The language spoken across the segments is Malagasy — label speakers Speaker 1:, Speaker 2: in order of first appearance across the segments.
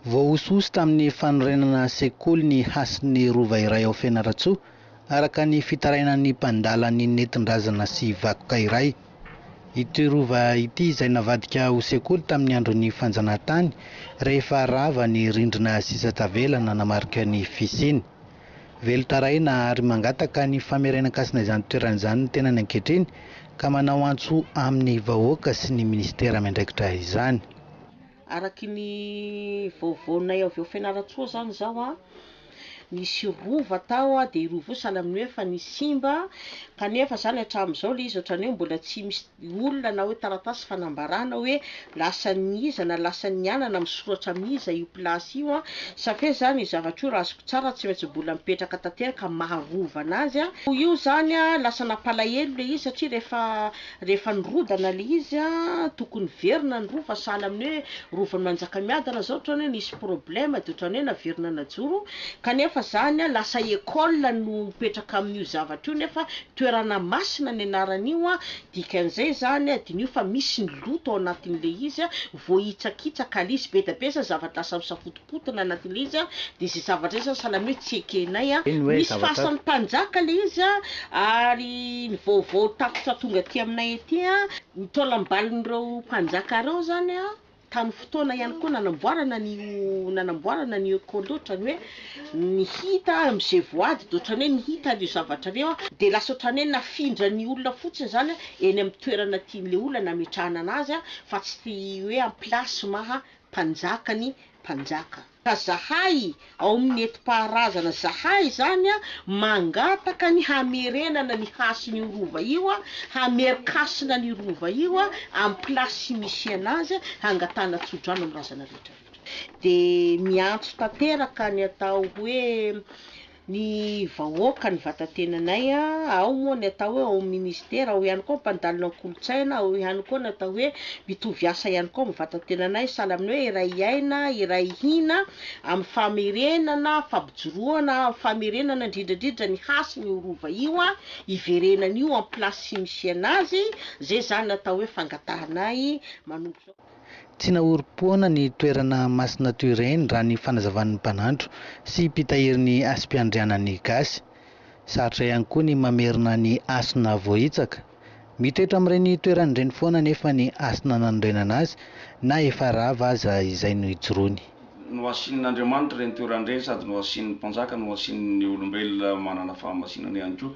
Speaker 1: Voahosihosy tamin'ny fanorenana sekoly ny hasin'ny rova iray ao Fianarantsoa, araka ny fitarainan'ny mpandala ny nentin-drazana sy vakoka iray. Ity rova ity izay navadika ho sekoly tamin'ny andron'ny fanjanahantany rehefa rava ny rindrina sisa tavela nanamarika ny fisiany. Velon-taraina ary mangataka ny famerenan-kasina izany toerana izany ny tenany ankehitriny ka manao antso amin'ny vahoaka sy ny minisitera miandraikitra izany.
Speaker 2: Araky ny vaovaonay avy ao Fianarantsoa zany zao a, nisy rova tao a, de io rova io sahala amin'ny hoe efa nisimba, kanefa zany hatramin'izao le izy ohatran'ny hoe mbola tsy misy olona na hoe taratasy fanambarana hoe lasan'iza na lasan'ny anana misoratra amin'iza io place io a, ça fait zany io zavatra io raha azoko tsara tsy maintsy mbola mipetraka tanteraka maha rova anazy a, io zany a lasa nampalahelo le izy satria rehefa Rehefa nirodana le izy a, tokony niverina ny rova sahala amin'ny hoe rovan'i Manjakamiadana zao otrany hoe nisy problème de otrany hoe naverina najoro, kanefa zany a lasa école no mipetraka amin'io zavatra io nefa toerana masina ny anaran'io a, dikan'izay zany a diniho fa misy ny loto ao anatin'le izy a, voahitsakitsaka le izy, be da be zany zavatra lasa misafotopotoana anatin'le izy a, de zay zavatra zay zany sahala amin'ny hoe tsy ekenay a,
Speaker 1: Eny hoe
Speaker 2: misy
Speaker 1: zavatra.
Speaker 2: fasan'ny mpanjaka le izy a, Ary ny vaovao takotra tonga aty aminay aty an, ny taolam-balon'ireo mpanjaka ireo zany an, tamin'ny fotoana ihany koa nanamboarana an'io nanamboarana an'io école io ohatran'ny hoe ny hita amin'izay voady de ohatran'ny hoe ny hita an'io zavatra ireo an, de lasa ohatran'ny hoe nafindran'ny olona fotsiny zany an eny amin'ny toerana tian'le olona nametrahana anazy an, fa tsy hoe en place maha mpanjaka ny mpanjaka. Ka zahay ao amin'ny nentim-paharazana zahay zany a mangataka ny hamerenana ny hasin'io rova io a, hamerin-kasina an'io rova io a amin'ny place misy anazy a, hangatahana tso-drano amin'ny razana rehetra rehetra. De miantso tanteraka ny atao hoe Ny vahoaka, ny vatatenanay, ao moa ny atao hoe ao amin'ny ministera, ao ihany koa ny mpandalina ny kolontsaina, ao ihany koa ny atao hoe mitovy asa ihany koa amin'ny vatatenanay, sahala amin'ny hoe iray aina, iray hina amin'ny famerenana, fampijoroana, famerenana indrindra indrindra ny hasin'io rova io, hiverenan'io amin'ny place misy an'azy, zay zany ny atao hoe fangatahanay manomboka izao.
Speaker 1: Tsy nahorim-poana ny toerana masina toy ireny raha ny fanazavan'ny mpanandro sy mpitahiry ny hasim-piandrianan'ny gasy. Sarotra ihany koa ny mamerina ny hasina voahitsaka. Mitoetra amin'ireny toerana ireny foana anefa ny hasina nanorenana azy na efa rava aza izay nijoroany.
Speaker 3: Nohasinin'Andriamanitra ireny toerana ireny sady nohasinin'ny mpanjaka, nohasinin'ny olombelona manana fahamasinana ihany koa.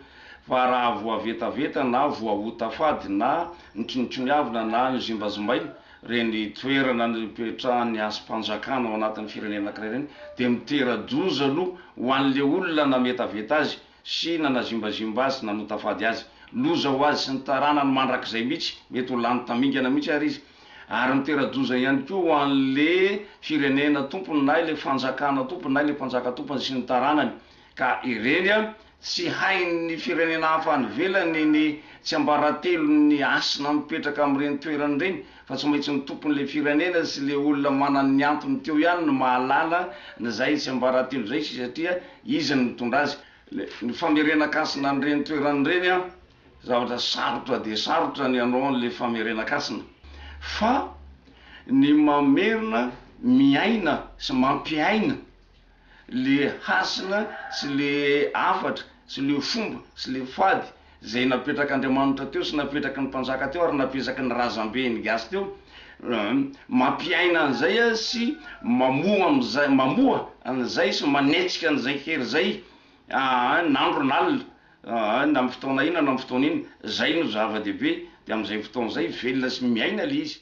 Speaker 3: Fa raha voavetaveta na voaota fady na notsinotsiniavina na nozimbazimbaina ireny toerana nipetrahan'ny hasim-panjakana ao anatin'ny firenena anankiray ireny dia mitera-doza aloha ho an'ilay olona nametaveta azy sy nanazimbazimba azy sy nanota fady azy. Loza ho azy sy ny taranany mandrakizay mihitsy, mety ho lany tamingana mihitsy ary izy. Ary mitera-doza ihany koa ho an'ilay firenena tompony na ilay fanjakana tompony na ilay mpanjaka tompony sy ny taranany. Ka ireny tsy hain'ny firenena hafa any ivelany ny tsiambaratelon'ny hasina mipetraka amin'ireny toerana ireny fa tsy maintsy ny tompon'ilay firenena sy ilay olona manana ny antony teo ihany no mahalala an'izay tsiambaratelo izay satria izy no mitondra azy. Ny famerenan-kasina an'ireny toerana ireny an, zavatra sarotra dia sarotra ny hanao an'ilay famerenan-kasina fa ny mamerina miaina sy mampiaina le hasina sy le hafatra sy le fomba sy le fady zay napetrak'Andriamanitra teo sy napetraky ny mpanjaka teo ary napetraky ny razambe ny gasy teo, mampiaina an'izay sy mamoha am'zay mamoha an'izay sy manetsika an'izay hery zay na andro na alina na am fotoana inona na am fotoana inona, zay no zava-dehibe de am'zay fotoana zay velona sy miaina le izy.